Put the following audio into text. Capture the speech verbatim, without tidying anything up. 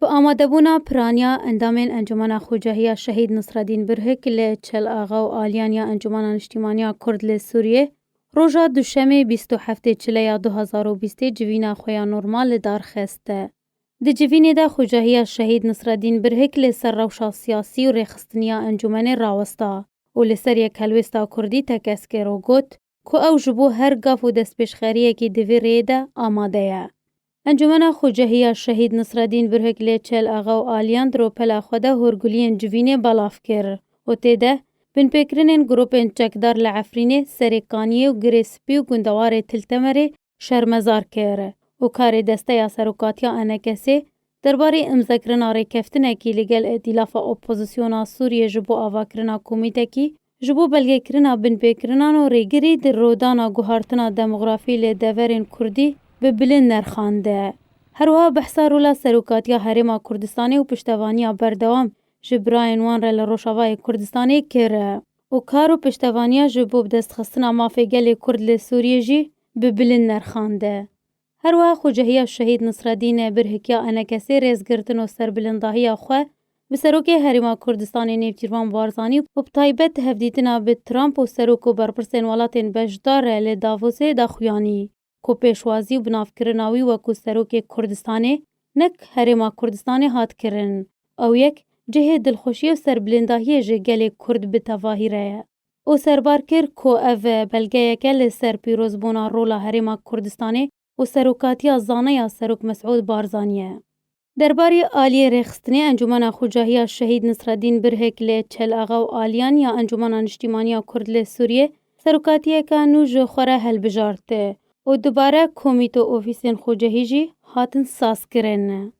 Bi amadebûna piraniya endamên Encûmena Xocehiya Şehîd Nisredîn Birhik li Çel Axa û aliyan ya Encûmena Niştîmaniya Kurd li Sûriyê, roja Duşemê bîst û heftê Çileya du hezar û bîstê civîna xwe ya normal li dar xiste. Di civînê de Xocehiya Şehîd Nisredîn Birhik li ser rewşa siyasî û rêxistiniya encûmenê rawesta û li ser yekhelwêsta kurdî tekez kir û got ku ew ji bo her gaf û destpêşxeriyekî di vê rêyê de amade ye. Encûmena Xocehiya Şehîd Nisredîn Birhik lê Çel Axa û aliyan di rûpela xwe de hûrguliyên civînê belav kir û tê de binpêkirinên grûpên çekdar li Efrînê, Serê Kaniyê û Girê Spî û gundewarê Til Temerê şermezar kir û karê desteya serokatiya E N K S'ê derbarê imzekirina rêkeftinekî li gel Îtîlafa Opozisyona Sûriyê ji bo avakirina komîtekî ji bo belgekirina binpêkirinan û rêgirî di rodana guhartina demografî li deverên kurdî bi bilind nerxande. Her wiha behsa rola serokatiya Herêma Kurdistanê û piştevaniya berdewam ji birayên wan re li Rojavayê Kurdistanê kir û kar û piştevaniya ji bo bidestxistina mafê gelê Kurd li Sûriyê jî bi bilind nerxande. Her wiha Xocehiya Şehîd Nisredîn Birhik ya E N K S'ê rêzgirtin û serbilindahiya xwe bi Serokê Herêma Kurdistanê Nêçîrvan Barzanî û bi taybet hevdîtina bi Trump û serok û berpirsên welatên beşdar li Davosê daxuyanî ku pêşwazî û binavkirina wî wekû Serokê Kurdistanê nek Herêma Kurdistanê hat kirin. Ew yek cihê dilxweşiyê û serbilindahiyê ji gelê Kurd bi tevahî re ye û serbar kir ku ev belgeyeke li ser pîrozbûna rola Herêma Kurdistanê û serokatiya zane ya Serok Mesûd Barzanî ye. Derbarê aliyê rêxistinê Encûmena Xocahiya Şehîd Nisredîn Birhik li Çel Axa û aliyan ya Encûmena Niştîmaniya Kurd li Sûriyê serokatiyeke nû ji xwe re hilbijart û dubare komîte û ofîsên xocehî jî hatin sazkirin.